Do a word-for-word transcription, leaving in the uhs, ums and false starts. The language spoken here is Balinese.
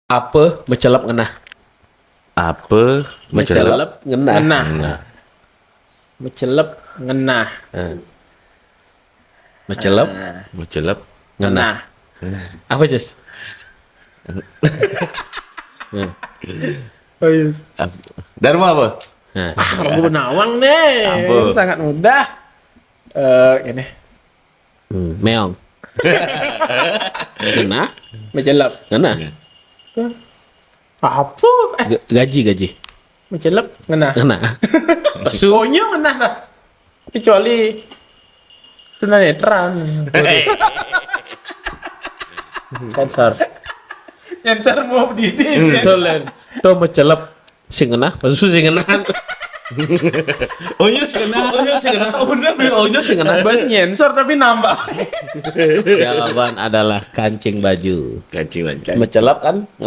Apa mecelep ngenah? Apa mecelep? Mecelep ngenah. Ngenah. Nah. Mecelep ngenah. Eh. Mecelep Mecelep. ngenah. Nah. Apa, Jess? Oh, iya. Ap- Dharma apa? Nah. Ah, Ronggo Benawang nih. Apa? Sangat mudah. Eh, gini. Hmm, meong. Ngenah, Mecelep. ngenah. Apa? Eh, G- gaji, gaji. Mecelep ngenah. Ngenah. Pesu. Onyo ngenah dah. Kecuali tunanetra. Sensor. Nyensor mau didi. Tuh, Len. Tuh mecelep. Sing ngenah, pesu sing ngenah. Onyo sing ngenah. Onyo sing ngenah. Bener, Onyo sing ngenah. Bas nyensor tapi nambah. Jawaban adalah kancing baju. Kancing lancar. Mecelep kan?